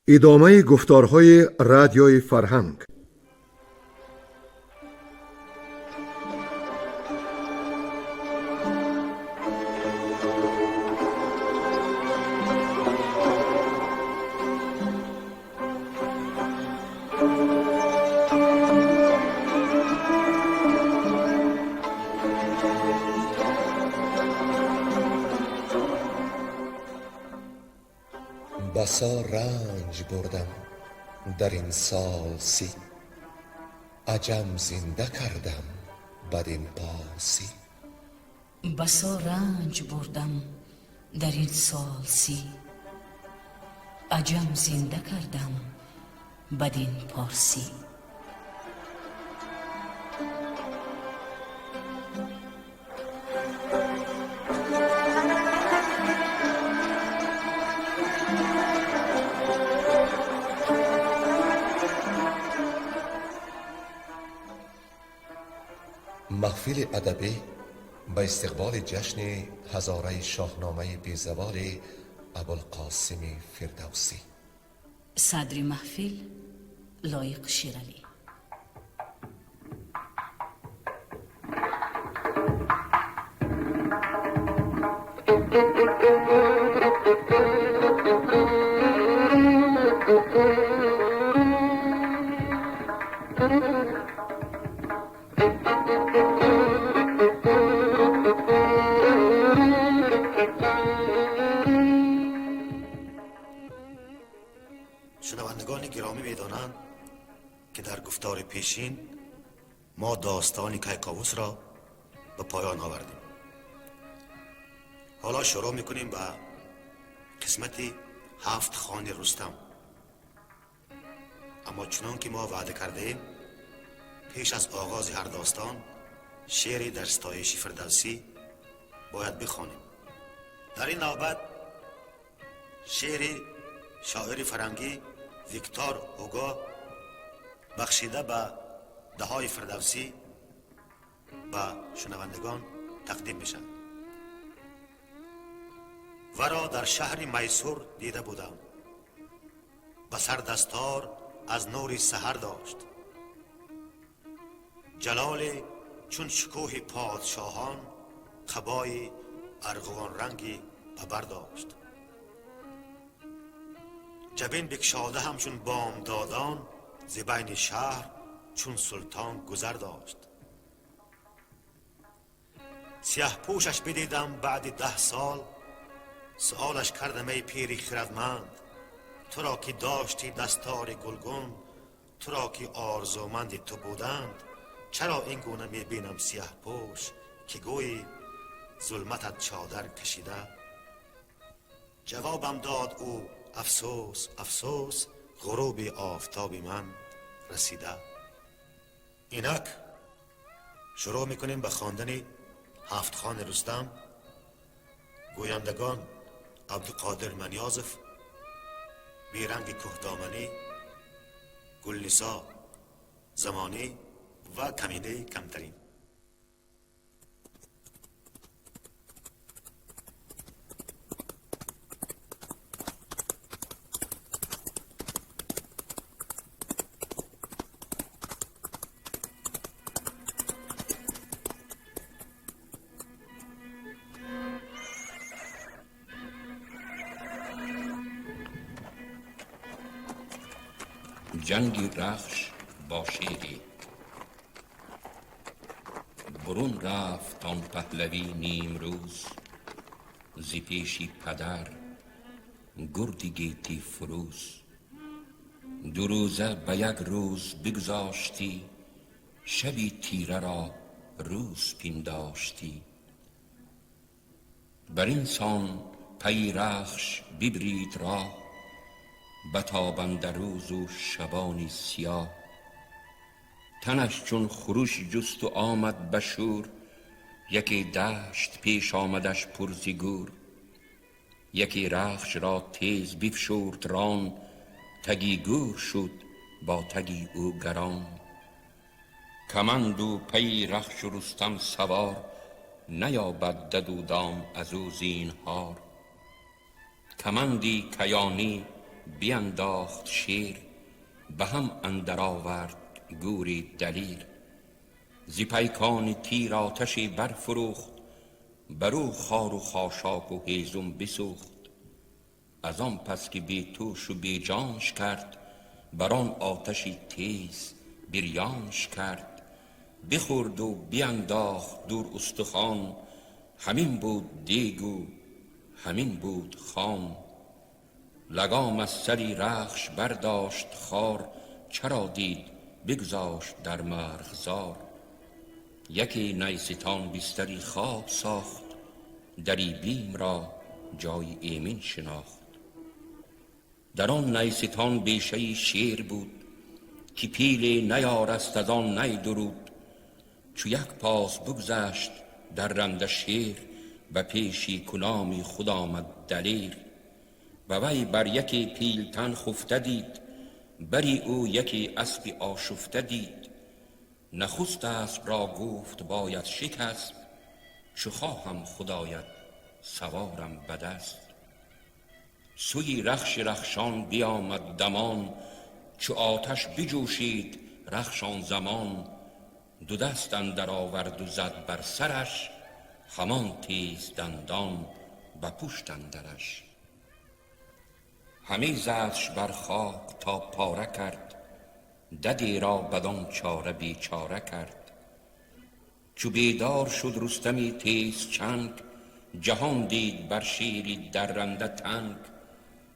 Идомаи гуфторҳои Радиои Фарҳанг. Басо ранҷ бурдам дар ин сол 30, аҷам зинда кардам бадин порсӣ. Басо ранҷ бурдам дар ин сол 30, аҷам зинда кардам бадин порсӣ. Маҳфили адабӣ ба истиқболи ҷашни ҳазораи шоҳномаи безаволи Абулқосими Фирдавсӣ. Садри маҳфил Лоиқ Шералӣ. Шунавандагони гиромӣ медонанд, ки дар гуфтори пешин мо достони Кайковусро ба поён овардем. Ҳоло шурӯъ мекунем ба қисмати ҳафт хони Рустам. Аммо чунон ки мо ваъда кардаем, пеш аз оғози ҳар достон шеъре дар ситоиши Фирдавсӣ бояд бихонем. Дар ин навбат шеъри шоири фарангӣ Виктор Ҳуго бахшида ба даҳои Фирдавсӣ ба шунавандагон тақдим мешавад. Варо дар шаҳри Майсур дида будам, ба сар дастор аз нури саҳар дошт. Ҷалоле чун шукӯҳи подшоҳон, қабои арғувонранги ба бар дошт. Ҷабин бикшода ҳамчун бомдодон, зи байни шаҳр чун султон гузар дошт. Сиёҳпӯшаш бидидам баъди 10 сол, суолаш кардам: эй пири хирадманд, туро ки дошти дастори гулгун, туро ки орзуманди ту буданд, чаро ин гуна мебинам сиёҳпӯш, ки гӯйӣ зулматат чодар кашида? Ҷавобам дод ӯ: афсӯс, афсӯс, ғуруби офтоби ман расида. Инак шурӯъ мекунем ба хондани ҳафт хони Рустам. Гӯяндагон Абдуқодир Маниёзов, Беранги Кӯҳдоманӣ, Гулнисо Замонӣ ва Каминаи Камтарин. Ҷанги Рахш бо шере. Бурун рафт он паҳлавӣ нимрӯз, зи пеши падар гурди гетӣ фурӯз. Ду рӯза ба як рӯз бигзоштӣ, шаби тира ро рӯз пиндоштӣ. Бар ин сон пайи Рахш бибрид роҳ, ба тобанда рӯзу шабони сиёҳ. Танаш чун хуруш ҷусту омад ба шӯр, яке дашт пеш омадаш пур зи гӯр. Яке Рахшро тез бифшурд рон, таги гӯр шуд бо таги ӯ гарон. Каманду пайи Рахшу Рустам савор, наёбад даду дом аз ӯ зинҳор. Каманди каёнӣ بینداخت شیر، به هم اندر آورد گوری دلیر. ز پیکان تیر آتشی برفروخت، برو خار و خاشاک و هیزم بسوخت. از آن پس که بی توش و بی جانش کرد، بر آن آتشی تیز بریانش کرد. بخورد و بینداخت دور استخوان، همین بود دیگ و همین بود خوان. لگام از سری رخش برداشت خار، چرا دید بگذاشت در مرغزار. یکی نیستان بستری خواب ساخت، دری بیم را جای ایمن شناخت. در آن نیستان بیشه شیر بود، که پیل نیارست از آن نی درود. چو یک پاس بگذشت در رنده شیر، به پیشی کنامی خود آمد دلیر. و وی بر یکی پیلتن خفته دید، بری او یکی اسب آشفته دید. نخست اسب را گفت باید شکست، چو خواهم خدایت سوارم بدست. سوی رخش رخشان بیامد دمان، چو آتش بجوشید رخشان زمان. دو دست اندر آورد و زد بر سرش، همان تیز دندان به پشت اندرش. همی زدش بر خاک تا پاره کرد، ددی را بدان چاره بیچاره کرد. چو بیدار شد رستمی تیز چنگ، جهان دید بر شیری درنده تنگ.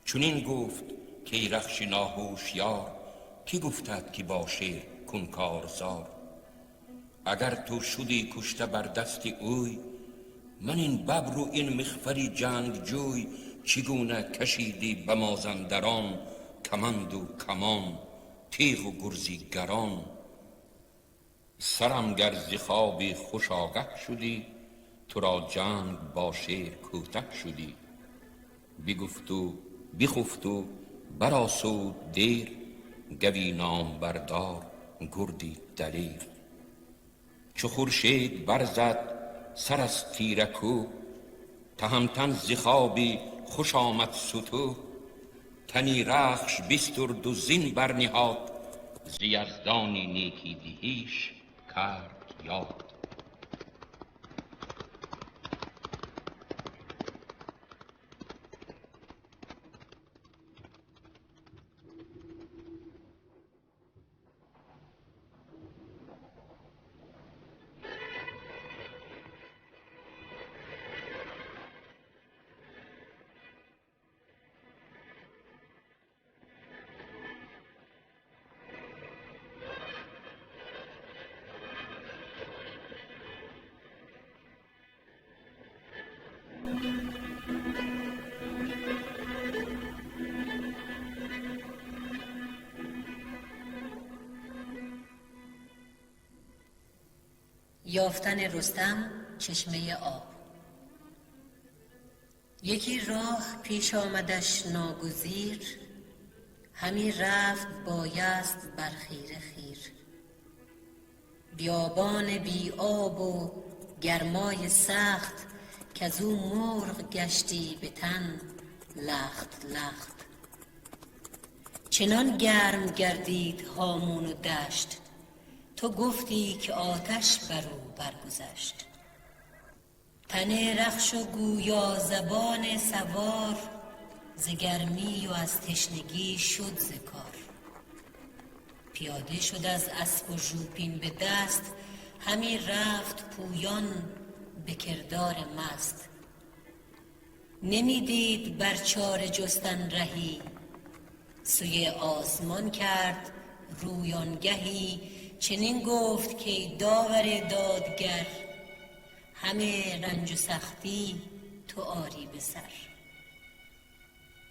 چنین گفت که ای رخش ناهوشیار، کی گفتد که با شیر کن کارزار؟ اگر تو شدی کشته بر دست اوی، من این ببر و این مخفری جنگجوی. چگونه کشیدی به مازندران، کمند و کمان تیغ و گرزی گران. سرم گر ز خوابی خوش آگه شدی، تو را جنگ با شیر کوته شدی. بگفت و بخفت و برآسود دیر، گوی نام بردار گردی دلیر. چو خورشید برزد سر از تیره کوه، تهمتن ز خوابی خوش آمد ستوه. تنی رخش بسترد و زین برنهاد، ز یزدانی نیکی دهیش کرد یاد. یافتن رستم چشمه آب. یکی راه پیش آمدش ناگزیر، همی رفت بایست بر خیره خیر. بیابان بی آب و گرمای سخت، کزو مرغ گشتی به تن لخت لخت. چنان گرم گردید هامون و دشت، تو گفتی که آتش بر او برگذشت. تن رخش و گویا زبان سوار، ز گرمی و از تشنگی شد ز کار. پیاده شد از اسب و ژوپین به دست، همی رفت پویان به کردار مست. نمیدید بر چاره جستن رهی، سوی آسمان کرد روی آنگهی. چنین گفت که ای داور دادگر، همه رنج و سختی تو آری به سر.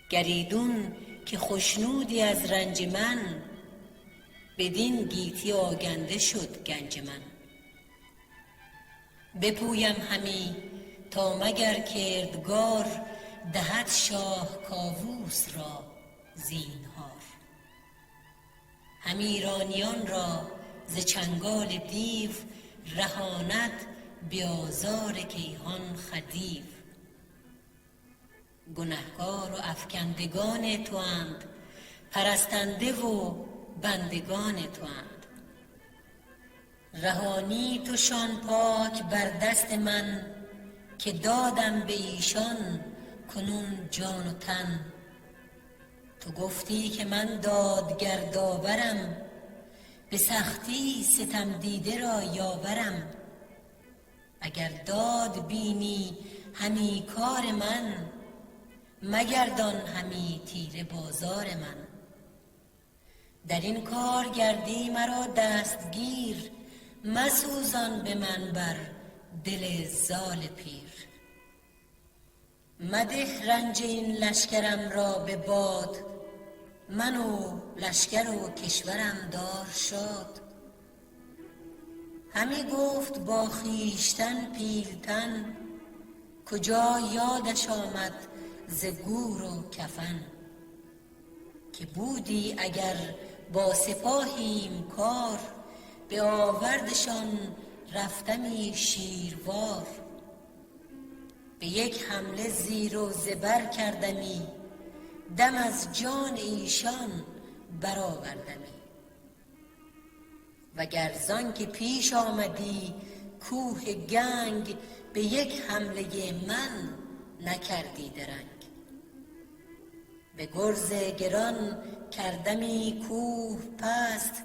گریدون که خشنودی از رنج من، بدین گیتی آگنده شد گنج من. بپویم همی تا مگر کردگار، دهد شاه کاووس را زینهار. هم ایرانیان را ز چنگال دیو، رهاند بی آزار کیهان خدیو. گنهکار و افکندگان تواند، پرستنده و بندگان تواند. رهانی توشان پاک بر دست من، که دادم به ایشان کنون جان و تن. تو گفتی که من دادگر داورم، به سختی ستم دیده را یاورم. اگر داد بینی همی کار من، مگردان همی تیره بازار من. در این کار گردی مرا دستگیر، مسوزان به من بر دل زال پیر. مده رنج این لشکرم را به باد، من و لشکر و کشورم دار شاد. همی گفت با خویشتن پیلتن، کجا یادش آمد ز گور و کفن. که بودی اگر با سپاهیم کار، به آوردشان رفتمی شیروار. به یک حمله زیر و زبر کردمی، دم از جان ایشان برآوردمی. وگر زانک پیش آمدی کوه گنگ، به یک حمله من نکردی درنگ. به گرز گران کردمی کوه پست،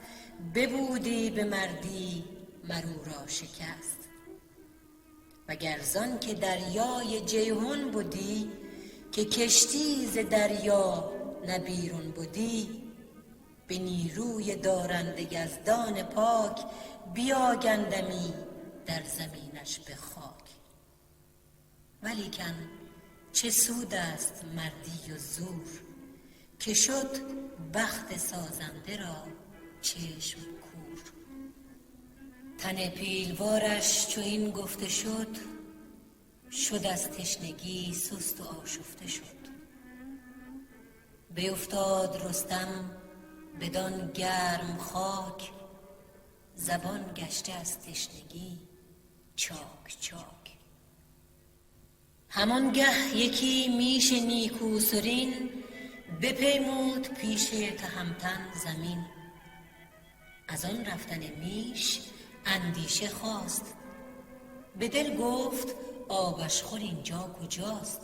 ببودی به مردی مر او را شکست. وگر زانک دریای جیحون بدی، که کشتی ز دریا نه بیرون بدی. به نیروی دارنده یزدان پاک، بیاگندمی در زمینش به خاک. ولیکن چه سود است مردی و زور، که شد بخت سازنده را چشم کور. تن پیلوارش چو این گفته شد، شد از تشنگی سست و آشفته شد. بیفتاد رستم بدان گرم خاک، زبان گشته از تشنگی چاک چاک. همانگه یکی میش نیکو سرین، بپیمود پیش تهمتن زمین. از آن رفتن میش اندیشه خواست، به دل گفت آبش خور اینجا کجاست.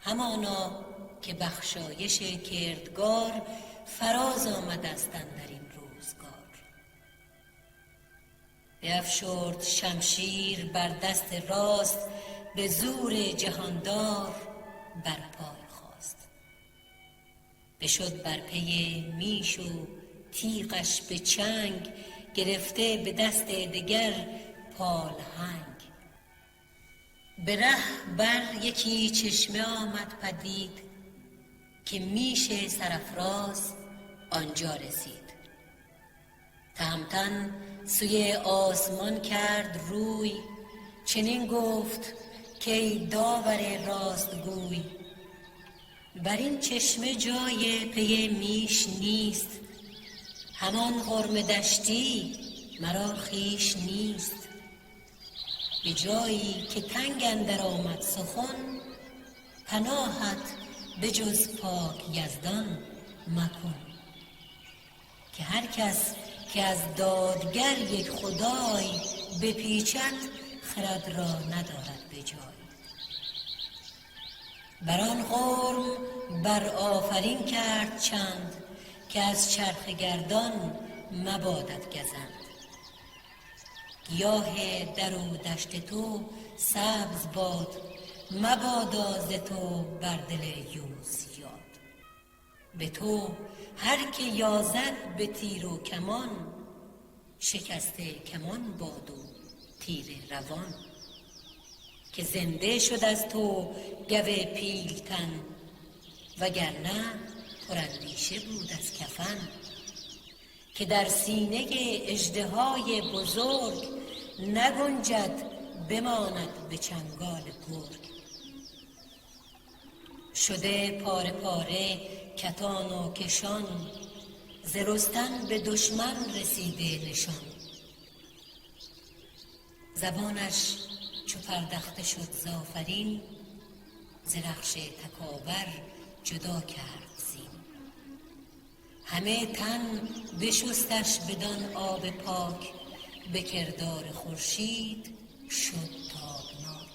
همانا که بخشایش کردگار، فراز آمد است اندر این روزگار. بیفشرد شمشیر بر دست راست، به زور جهاندار بر پای خاست. بشد بر پی میش و تیغش به چنگ، گرفته به دست دگر پالهنگ. به ره بر یکی چشمه آمد پدید، که میش سرافراز آنجا رسید. تهمتن سوی آسمان کرد روی، چنین گفت که ای داور راستگوی. بر این چشمه جای پی میش نیست، همان غرم دشتی مرا خویش نیست. به جایی که تنگ اندر آمد سخن، پناهت به جز پاک یزدان مکن. که هر کس که از دادگر یک خدای بپیچد، خرد را ندارد به جای. بر آن غرم بر آفرین کرد چند، که از چرخ گردان مبادت گزند. گیاه در و دشت تو سبز باد، مبادا ز تو بر دل یوز یاد. به تو هر که یازد به تیر و کمان، شکسته کمان باد و تیر روان. که زنده شد از تو گو پیلتن، وگرنه پراندیشه بود از کفن. که در سینه اژدهای بزرگ، نگنجد بماند به چنگال گرگ. شده پاره پاره کتان و کشان، ز رستم به دشمن رسیده نشان. زبانش چو پردخته شد ز آفرین، ز رخش تکاور جدا کرد زین. همه تن بشستش بدان آب پاک، به کردار خورشید شد تابناک.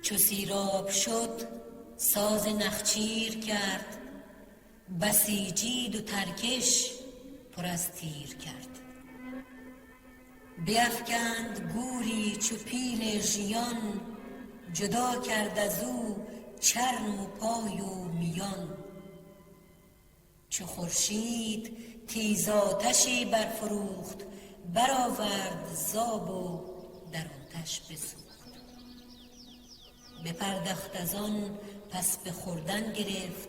چو سیراب شد ساز نخچیر کرد، بسیجید و ترکش پر از تیر کرد. بیفکند گوری چو پیل ژیان، جدا کرد از او چرم و پای و میان. چو خورشید تیز آتشی برفروخت، برآورد ز آب و در آتش بسوخت. بپردخت از آن پس به خوردن گرفت،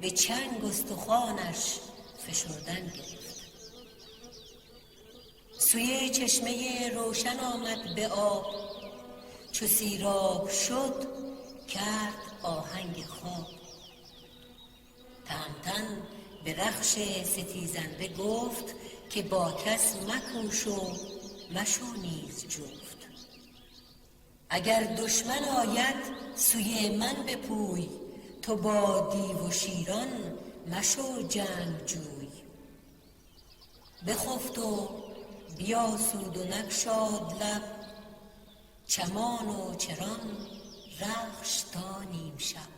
به چنگ استخوانش فشردن گرفت. سوی چشمه روشن آمد به آب، چو سیراب شد کرد آهنگ خواب. تهمتن به رخش ستیزنده گفت، که با کس مکوش و مشو نیز جفت. اگر دشمن آید سوی من بپوی، تو با دیو و شیران مشو جنگجوی. بخفت و بیاسود و نگشاد لب، چمان و چران رخش تا نیم شب.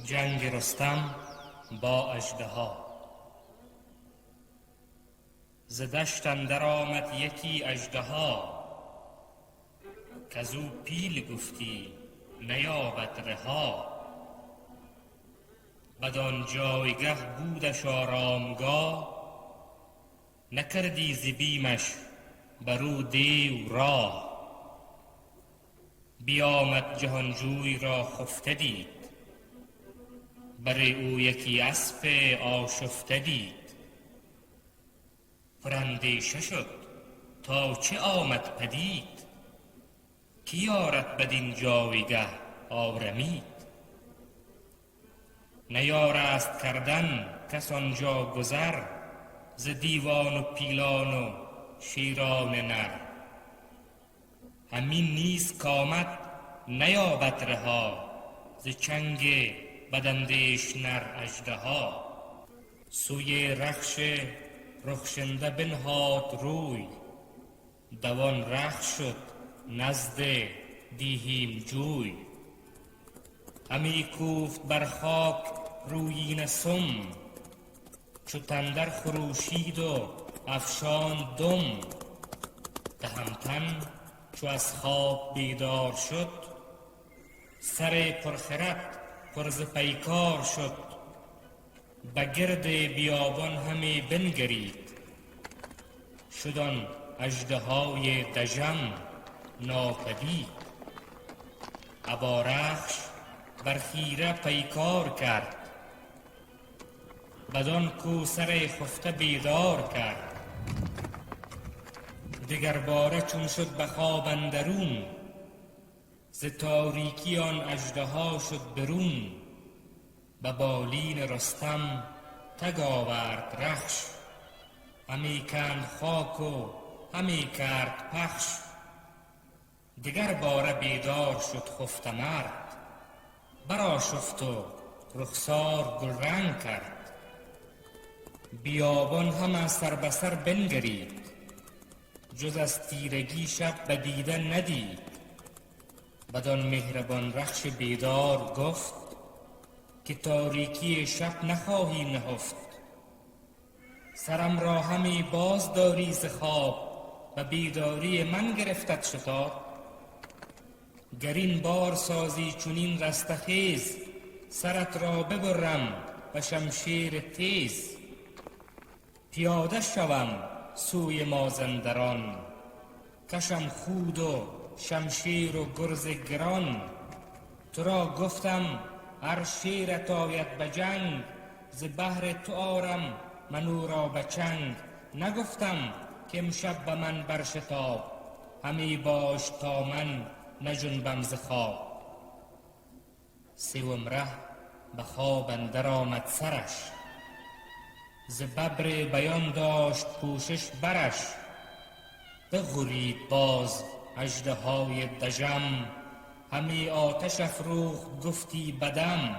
جنگ رستم با اژدها. ز دشت اندر آمد یکی اژدها، کزو پیل گفتی نیابد رها. بدان جایگه بودش آرامگاه، نکردی ز بیمش بر او دیو راه. بیامد جهانجوی را خفته دید، بر او یکی اسپ آشفته دید. پراندیشه شد تا چه آمد پدید، کی یارد بدین جایگه آرمید. نیارست کردن کس آنجا گذر، ز دیوان و پیلان و شیران نر. همین نیز کآمد نیابد رها، ز چنگ بداندیش نر اژدها. سوی رخش رخشنده بنهاد روی، دوان رخش شد نزد دیهیم جوی. همی کوفت بر خاک رویینه سم، چو تندر خروشید و افشاند دم. تهمتن چو از خواب بیدار شد، سر پرخرد پر ز پیکار شد. به گرد بیابان همی بنگرید، شد آن اژدهای دژم ناپدید. ابا رخش بر خیره پیکار کرد، بدان کو سر خفته بیدار کرد. دگر باره چون شد به خواب اندرون، ز تاریکی آن اژدها شد برون. به بالین رستم تگ آورد رخش، همی کند خاک و همی کرد پخش. دگر باره بیدار شد خفته مرد، برآشفت و رخسار گلرنگ کرد. بیابان همه سر به سر بنگرید، جز از تیرگی شب به دیده ندید. بدان مهربان رخش بیدار گفت، که تاریکی شب نخواهی نهفت. سرم را همی باز داری ز خواب، و بیداری من گرفتت شتاب. گر این بار سازی چنین رستخیز، سرت را ببرم به شمشیر تیز. پیاده شوم سوی مازندران، کشم خود و شمشیر و گرز گران. تو را گفتم ار شیرت آید به جنگ، ز بهر تو آرم من او را به چنگ. نگفتم که امشب به من برشتاب، همی باش تا من نجنبم ز خواب. سوم ره به خواب اندر آمد سرش، ز ببر بیان داشت پوشش برش. بغرید باز اژدهای دژم، همی آتش افروخت گفتی بدم.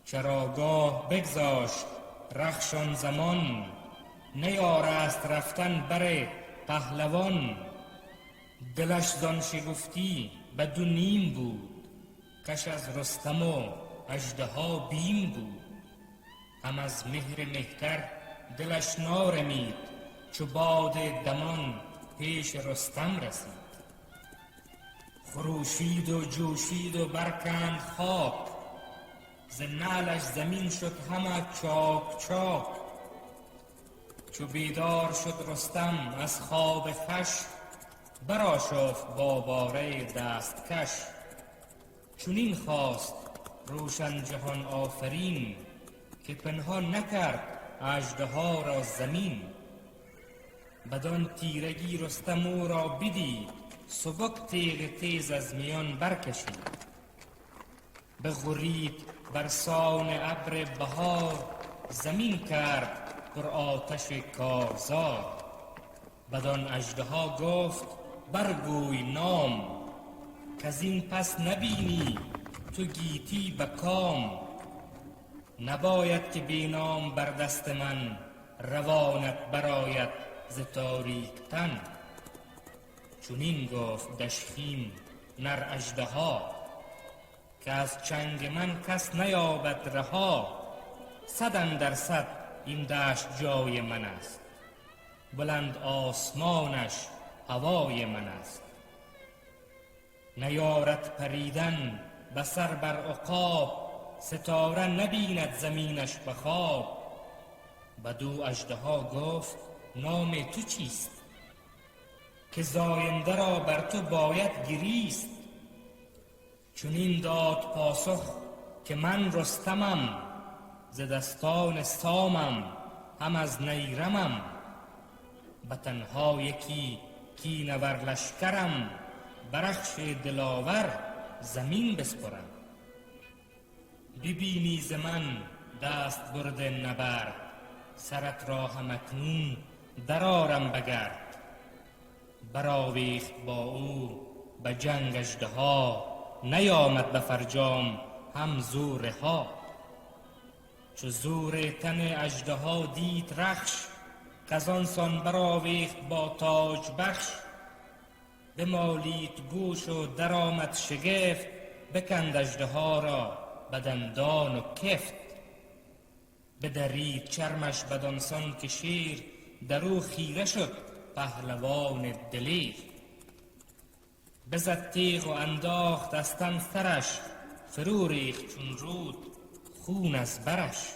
چراگاه بگذاشت رخش آن زمان، نیارست رفتن بر پهلوان. دلش زان شگفتی بدو نیم بود، کش از رستم و اژدها بیم بود. هم از مهر مهتر دلش نارمید، چو باد دمان پیش رستم رسید. خروشید و جوشید و برکند خاک، ز نعلش زمین شد همه چاک چاک. چو بیدار شد رستم از خواب خوش، برآشفت با باره دستکش. چنین خواست روشن جهان آفرین، که پنهان نکرد اژدها را زمین. بدان تیرگی رستم او را بدید، سبک تیغ تیز از میان برکشید. بغرید بر سان ابر بهار، زمین کرد پر آتش کارزار. بدان اژدها گفت برگوی نام، کزین پس نبینی تو گیتی به کام. نباید که بی نام بر دست من، روانت برآید ز تاریک تن. چنین گفت دژخیم نر اژدها، که از چنگ من کس نیابد رها. 100 اندر 100 این دشت جای من است، بلند آسمانش هوای من است. نیارد پریدن به سر بر عقاب، ستاره نبیند زمینش به خواب. بدو اژدها گفت نام تو چیست، که زاینده را بر تو باید گریست. چنین داد پاسخ که من رستمم، ز دستان سامم هم از نیرمم. به تنها یکی کینه ور لشکرم، برخش دلاور زمین بسپرم. ببینی ز من دست برد نبرد، سرت را هم اکنون درآرم به گرد. برآویخت با او به جنگ اژدها، نیامد به فرجام هم زو رها. چو زور تن اژدها دید رخش، کزان سان برآویخت با تاج بخش. بمالید گوش و درآمد شگفت، بکند اژدها را به دندان و کفت. بدرید چرمش بدان سان که شیر، در او خیره شد پهلوان دلیر. بزد تیغ و انداخت از تن سرش، فرو ریخت چون رود خون از برش.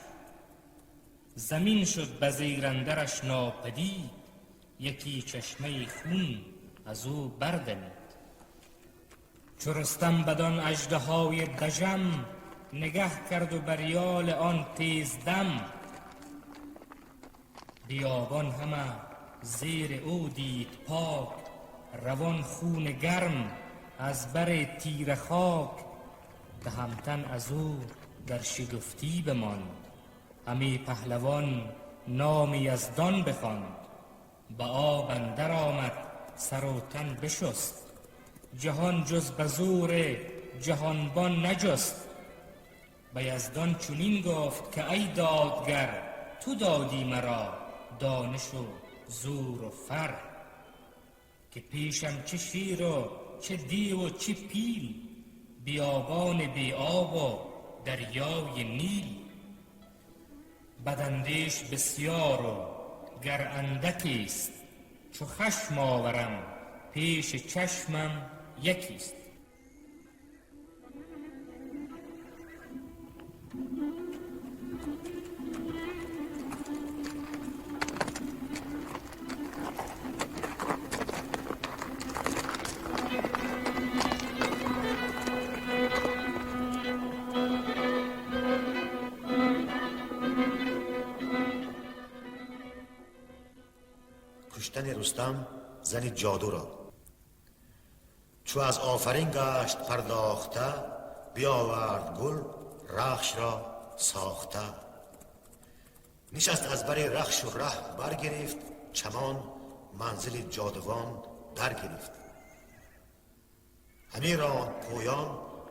زمین شد به زیر اندرش ناپدید، یکی چشمه خون از او بردمید. چو رستم بدان اژدهای دژم، نگه کرد و بر یال آن تیز دم. بیابان همه زیر او دید پاک، روان خون گرم از بر تیره خاک. تهمتن از او در شگفتی بماند، همی پهلوان نام یزدان بخواند. به آب اندر آمد سر و تن بشست، جهان جز به زور جهانبان نجست. به یزدان چنین گفت که ای دادگر، تو دادی مرا دانش و زور و فر. که پیشم چه شیر و چه دیو و چه پیل، بیابان بی آب و دریای نیل. بداندیش بسیار و گر اندکیست، چو خشم آورم پیش چشمم یکیست. куштани Рустам зани ҷодуро. Чу аз офарин гашт пардохта, биёвард гул Рахш ро сохта. Нишаст аз бари Рахш ва раҳ баргирифт, чамон манзили ҷодувон дар гирифт. Ҳамӣ ронд пӯён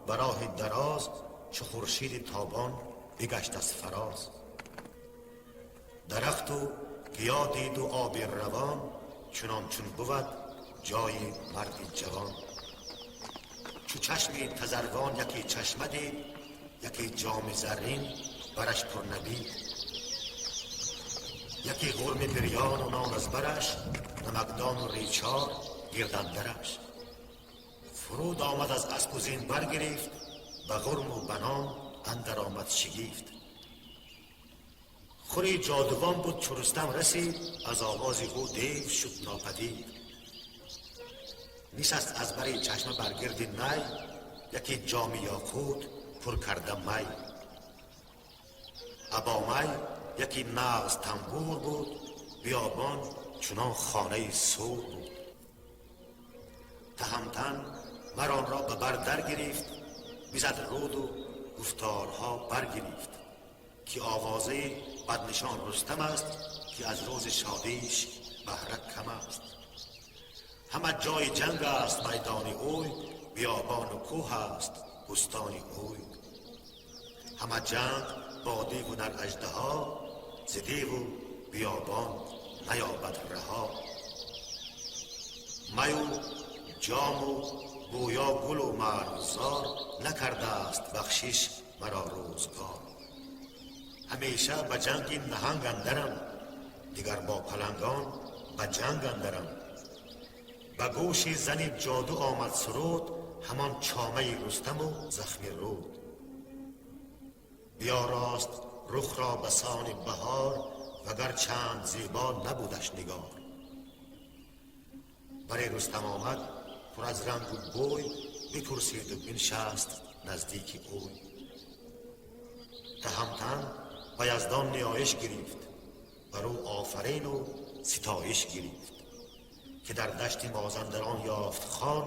ба роҳи дароз, чу хуршиди тобон бигашт аз фароз. Дарахту гиё диду оби равон, чунон чун бувад ҷои марди ҷавон. Чу чашми тазарвон яке чашма дид, яке ҷоми заррин бараш пурнабид. Яке ғурми бирёну нон аз бараш, намакдону речор гирдандараш. Фуруд омад аз аспу зин баргирифт, ба ғурму ба нон андар омад шигифт. Хури ҷодувон буд чу Рустам расид, аз овози ӯ дев шуд нопадид. Нишаст аз бари чашма бар гирди най, яке ҷоми ёқут пур карда май. Або май яке нағз тамбур буд, биёбон чунон хонаи сур буд. Таҳамтан мар онро ба бар дар гирифт, бизад руду гуфторҳо баргирифт, ки овозаи баднишон Рустам аст, ки аз рӯзи шодиш баҳра кам аст. Ҳама ҷои ҷанг аст майдони ӯй, биёбону кӯҳ аст бӯстони ӯй. Ҳама ҷанг бо деву нар аждаҳо, зи деву биёбон наёбад раҳо. Маю ҷому гӯё гулу марғзор накардааст бахшиш маро рӯзгор. Ҳамеша ба ҷанги наҳанг андарам, дигар бо палангон ба ҷанг андарам. Ба гӯши зани ҷоду омад суруд, ҳамон чомаи Рустаму захми руд. Биёрост рухро ба сони баҳор, вагар чанд зебо набудаш нигор. Бари Рустам омад пур аз рангу бӯй, бипурсиду биншаст наздики ӯй. Таҳамтан ба Яздон ниёиш гирифт, бар ӯ офарину ситоиш гирифт, ки дар дашти Мозандарон ёфт хон,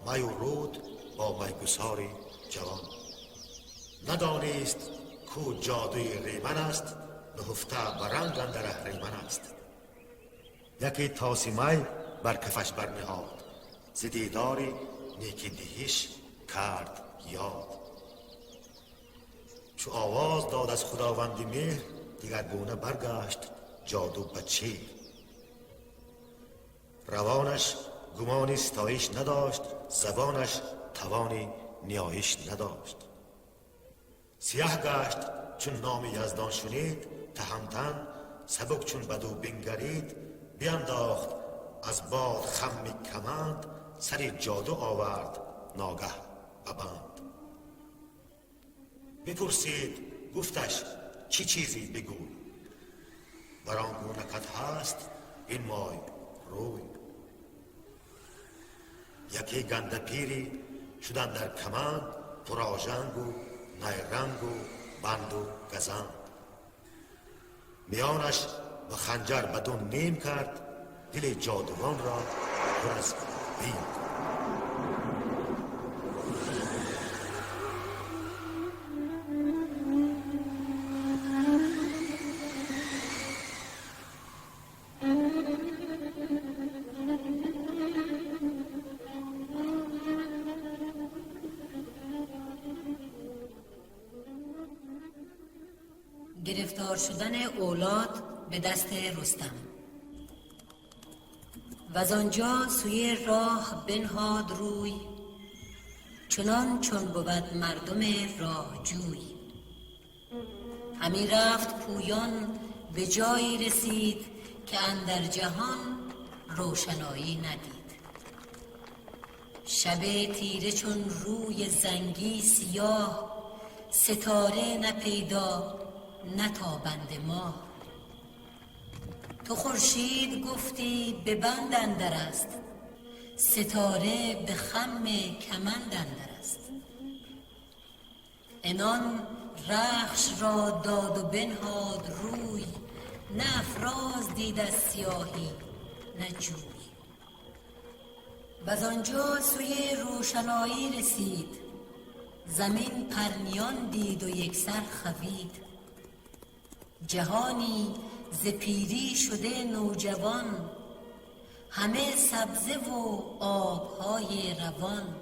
маю руд бо майгусори ҷавон. Надонист кӯ ҷодуи риман аст, нуҳуфта ба ранг андар аҳриман аст. Яке тоси май бар кафаш барниҳод, зи дидори неки диҳиш кард ёд. Чу овоз дод аз худованди меҳр, дигаргуна баргашт ҷоду ба чеҳр. Равонаш гумони ситоиш надошт, забонаш тавони ниёиш надошт. Сиёҳ гашт чун номи Яздон шунид, Таҳамтан сабук чун баду бингарид, биандохт аз бод хамми каманд, сари ҷоду овард ногаҳ ба банд. Бипурсид, гуфташ: чӣ чизе бигӯй, бар он гуна кат ҳаст бинмой рӯй. Яке гандапире шудан дар каманд, пурожангу найрангу банду газанд. Миёнаш ба ханҷар ба ду ним кард, дили ҷодувонро пур аз бим кард. گرفتار شدن اولاد به دست رستم. و از آنجا سوی راه بنهاد روی، چنان چون بود مردم راه جوی. همی رفت پویان به جایی رسید که اندر جهان روشنایی ندید. شب تیره چون روی زنگی سیاه، ستاره نه پیدا نه تابنده ماه. تو خورشید گفتی به بند اندر است، ستاره به خم کمند اندر است. عنان رخش را داد و بنهاد روی، نه افراز دید از سیاهی نه جوی. وز آنجا سوی روشنایی رسید، زمین پرنیان دید و یکسر خوید. جهانی ز پیری شده نوجوان، همه سبزه و آبهای روان.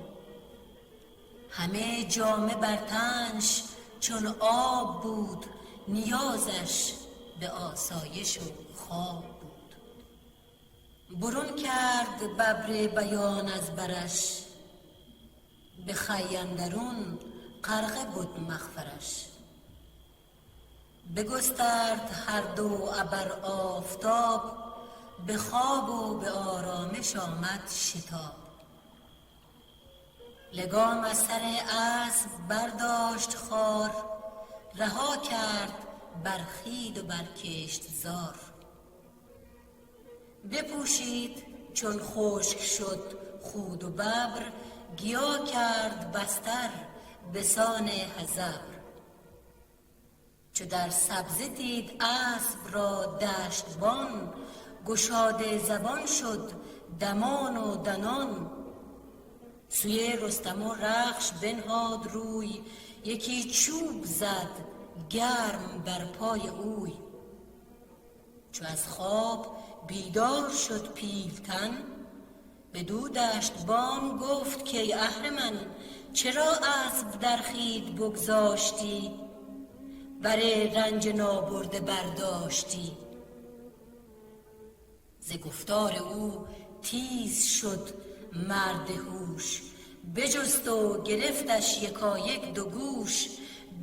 همه جامه بر تنش چون آب بود، نیازش به آسایش و خواب بود. برون کرد ببر بیان از برش، به خوی اندرون غرقه بد مخفرش. بگسترد هر دو ابر آفتاب، به خواب و به آرامش آمد شتاب. لگام از سر اسب برداشت خوار، رها کرد بر خوید و بر کشتزار. بپوشید چون خشک شد خود و ببر، گیا کرد بستر به سان هزبر. چو در سبزه دید اسب را دشتبان، گشاده زبان شد دمان و دنان. سوی رستم و رخش بنهاد روی، یکی چوب زد گرم بر پای اوی. چو از خواب بیدار شد پیلتن، بدو دشتبان گفت کای اهرمن، چرا اسب در خوید بگذاشتی، بر رنج نابرده برداشتی؟ ز گفتار او تیز شد مرد هوش، بجست و گرفتش یکایک دو گوش.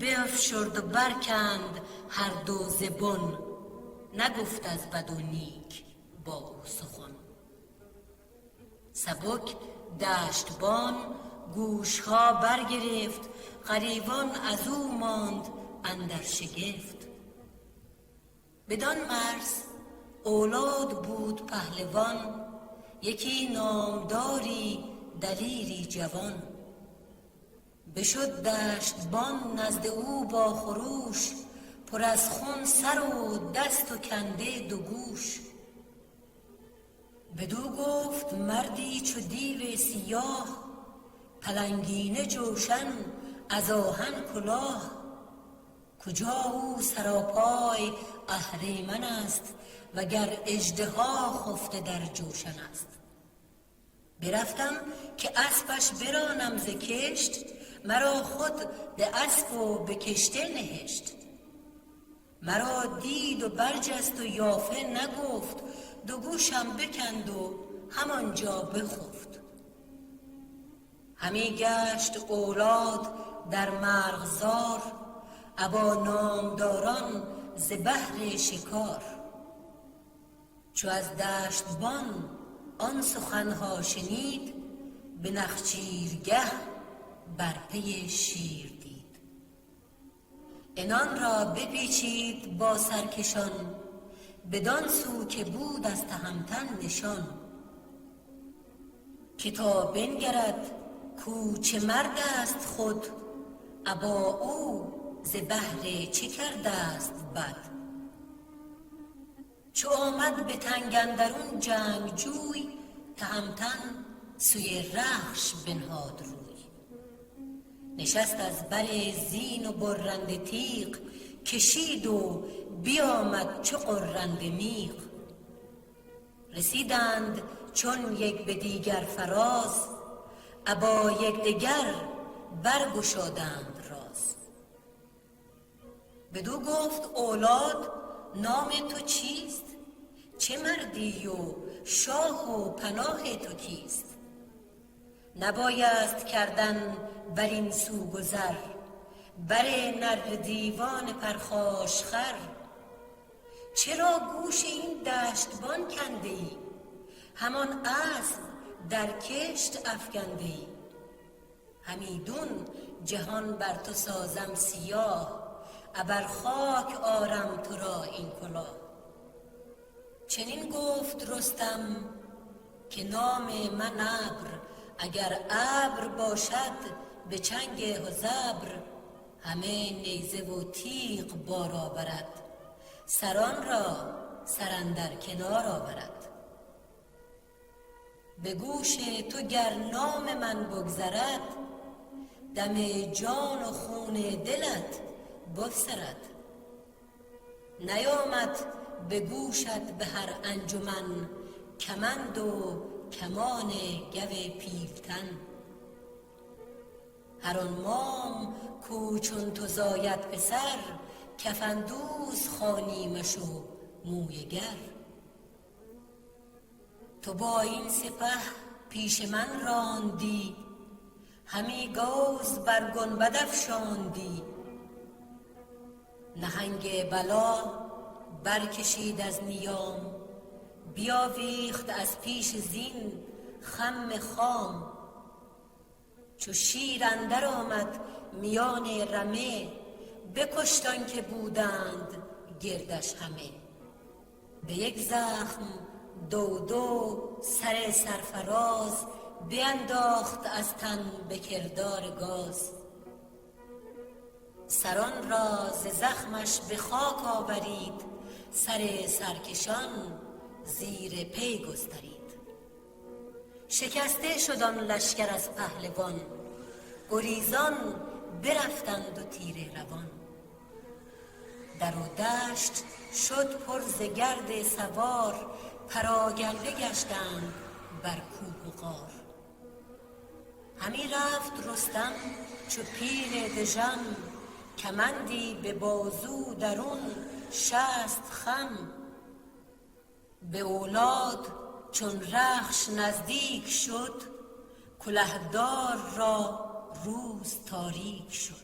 بفشرد و برکند هر دو ز بن، نگفت از بد و نیک با او سخن. سبک دشتبان گوشها برگرفت، غریوان از او ماند اندر شگفت. بدان مرز اولاد بود پهلوان، یکی نامداری دلیری جوان. بشد دشتبان نزد او با خروش، پر از خون سر و دست و کنده دو گوش. بدو گفت مردی چو دیو سیاه، پلنگینه جوشن از آهن کلاه. کجا او سراپای اهریمن است، وگر اژدها خفته در جوشن است. برفتم که اسپش برانم ز کشت، مرا خود به اسپ و به کشته نهشت. مرا دید و برجست و یافه نگفت، دو گوشم بکند و همانجا بخفت. همی گشت اولاد در مرغزار، ابا نامداران ز بهر شکار. چو از دشتبان آن سخنها شنید، به نخجیرگه بر پی شیر دید. عنان را بپیچید با سرکشان، بدان سو که بود از تهمتن نشان. که تا بنگرد کو چه مرد است خود، ابا او ز بهر چه کرده است بد. چو آمد به تنگ اندرون جنگجوی، تهمتن سوی رخش بنهاد روی. نشست از بر زین و برنده تیغ، کشید و بیامد چو غرنده میغ. رسیدند چون یک به دیگر فراز، ابا یکدگر برگشادند راز. بدو گفت اولاد نام تو چیست؟ چه مردی و شاه و پناه تو کیست؟ نبایست کردن بر این سو گذر، بر نره دیوان پرخاشخر. چرا گوش این دشتبان کنده ای؟ همان اسب در کشت افکنده ای. همیدون جهان بر تو سازم سیاه، ابر خاک آرم تو را این کلاه. چنین گفت رستم که نام من ابر، اگر ابر باشد به چنگ هزبر. همه نیزه و تیغ بار آورد، سران را سر اندر کنار آورد. به گوش تو گر نام من بگذرد، دم جان و خون دلت بگسرد. نیامد به گوشت به هر انجمن، کمند و کمان گو پیلتن. هر آن مام کو چون تو زاید پسر، کفن دوز خوانیمش و مویه گر. تو با این سپه پیش من راندی، همی گوز بر گنبد افشاندی. نهنگ بلا برکشید از نیام، بیاویخت از پیش زین خم خام. چو شیر اندر آمد میان رمه، بکشت آنکه بودند گردش همه. به یک زخم دو دو سر سرفراز، بینداخت از تن به کردار گاز. سران را ز زخمش به خاک آورید، سر سرکشان زیر پی گسترید. شکسته شد آن لشکر از پهلوان، گریزان برفتند و تیره روان. در و دشت شد پر ز گرد سوار، پراگنده گشتند بر کوه و غار. همی رفت رستم چو پیل دژم، کمندی به بازو درون 60 خم. به اولاد چون رخش نزدیک شد، کلهدار را روز تاریک شد.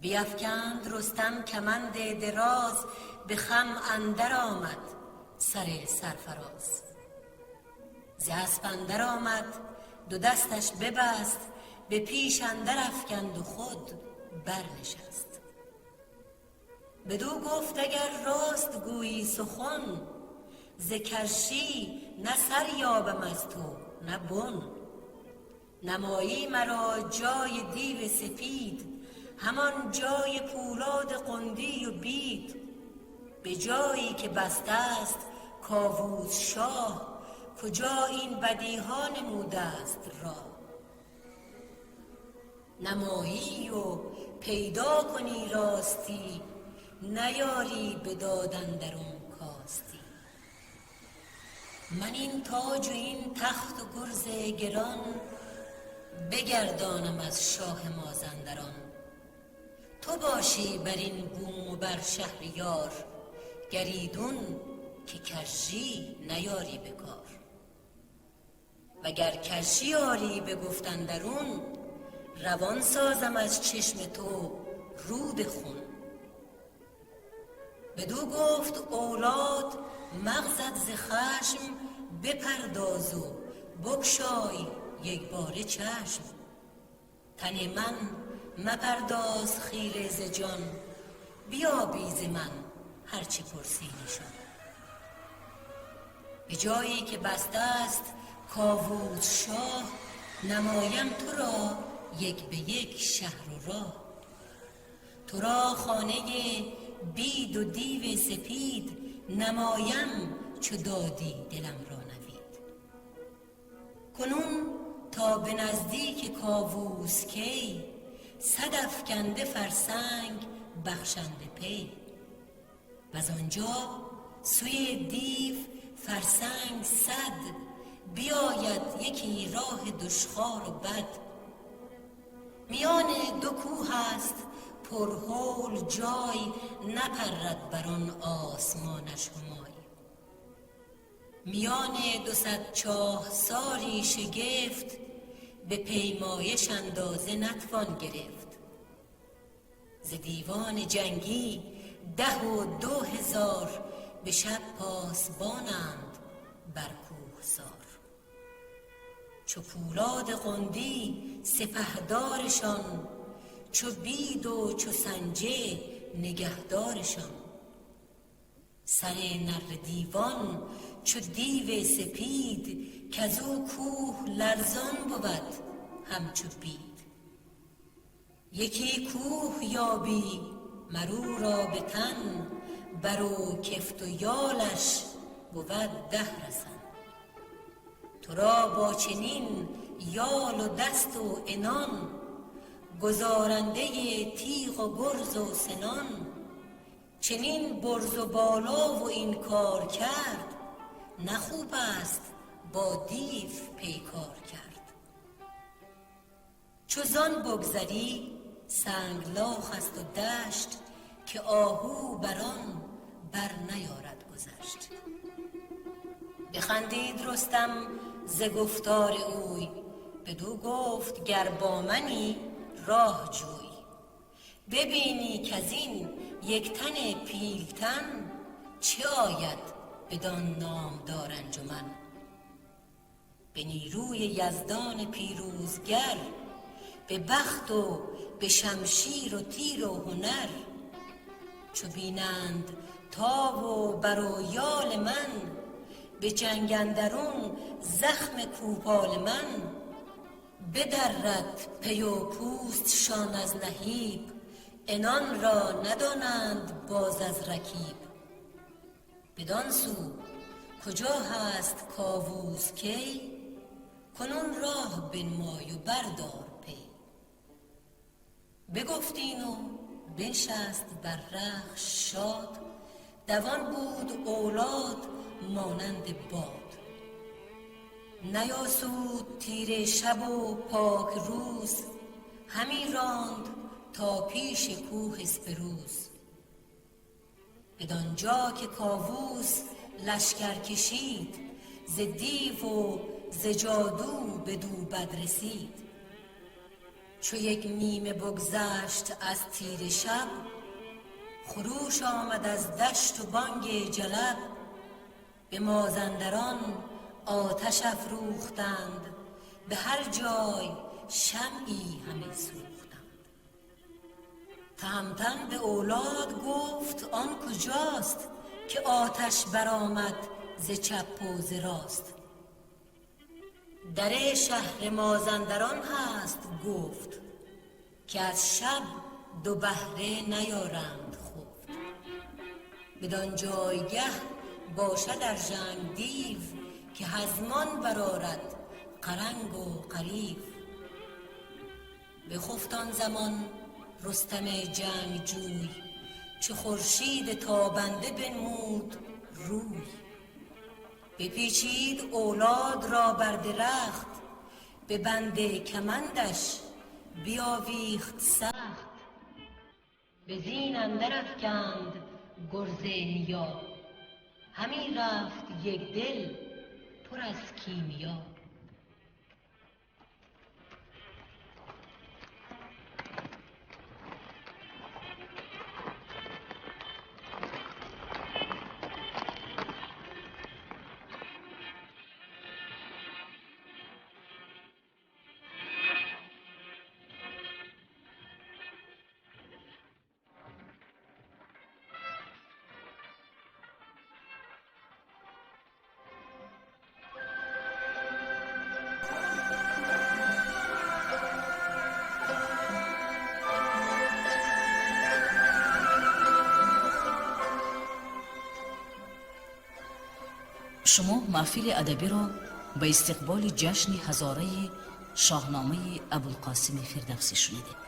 بیفکند رستم کمند دراز، به خم اندر آمد سر سرفراز. ز اسپ اندر آمد دو دستش ببست، به پیش اندر افکند و خود برنشست. بدو گفت اگر راست گویی سخن، ز کرشی نه سر یابم از تو نه بن. نمایی مرا جای دیو سپید، همان جای پولاد قندی و بید. به جایی که بسته است کاووس شاه، کجا این بدیها نموده است راه. نمایی و پیدا کنی راستی، نیاری به داد اندرون کاستی. من این تاج و این تخت و گرز گران، بگردانم از شاه مازندران. تو باشی بر این بوم و بر شهریار، گریدون که کژی نیاری به کار. وگر کژی آری به گفت اندرون، روان سازم از چشم تو رود خون. بدو گفت اولاد مغزت ز خشم، بپرداز و بگشای یک باره چشم. تن من مپرداز خیره ز جان، بیابی ز من هرچه پرسی نشان. به جایی که بسته است کاووس شاه، نمایم تو را یک به یک شهر و راه. تو را خانه بید و دیو سپید، نمایم چو دادی دلم را نوید. کنون تا به نزدیک کاووس کی، 100 افکنده فرسنگ بخشنده پی. وز آنجا سوی دیو فرسنگ 100، بیاید یکی راه دشخوار و بد. میان دو کوه است پرهول جای، نپرد بر آن آسمانش همای. میان 200 چاه ساری شگفت، به پیمایش اندازه نتوان گرفت. ز دیوان جنگی 12,000، به شب پاسبانند بر کوهسار. چو پولاد قندی سپهدارشان، چو بید و چو سنجه نگهدارشان. سر نره دیوان چو دیو سپید، کزو کوه لرزان بود همچو بید. یکی کوه یابی مرو را به تن، بر و کفت و یالش بود 10 رسن. تو را با چنین یال و دست و عنان، گزارنده تیغ و گرز و سنان، چنین برز و بالا و این کار کرد، نه خوب است با دیو پیکار کرد. چو زان بگذری سنگلاخ است و دشت، که آهو بر آن بر نیارد گذشت. بخندید رستم ز گفتار اوی، بدو گفت گر با منی راه جوی. ببینی کزین یک تن پیلتن، چه آید بدان نامدار انجمن. به نیروی یزدان پیروزگر، به بخت و به شمشیر و تیر و هنر. چو بینند تاو و بر و یال من، به جنگ اندرون زخم کوپال من. بدرد پی و پوستشان از نهیب، عنان را ندانند باز از رکیب. بدان سو کجا هست کاووس کی، کنون راه بنمای و بردار پی. بگفت این و بنشست بر رخش شاد، دوان بود اولاد مانند باد. نیاسود تیره شب و پاک روز، همی راند تا پیش کوه اسپروز. بدانجا که کاووس لشکر کشید، ز دیو و ز جادو بدو بد رسید. چو یک نیمه بگذشت از تیره شب، خروش آمد از دشت و بانگ جلب. به مازندران آتش افروختند، به هر جای شمعی همی سوختند. تهمتن به اولاد گفت آن کجاست، که آتش برآمد ز چپ و ز راست. در شهر مازندران هست گفت، که از شب دو بهره نیارند خفت. بدان جایگه باشد ارژنگ دیو، که هزمان برآرد قرنگ و غریو. بخفت آن زمان رستم جنگجوی، چو خورشید تابنده بنمود روی. بپیچید اولاد را بر درخت، به بند کمندش بیاویخت سخت. به زین اندر افکند گرز نیا، همی رفت یک دل پر از کیمیا. Шумо маҳфили адабиро ба истиқболи ҷашни ҳазораи Шоҳномаи Абулқосими Фирдавсӣ шунидед.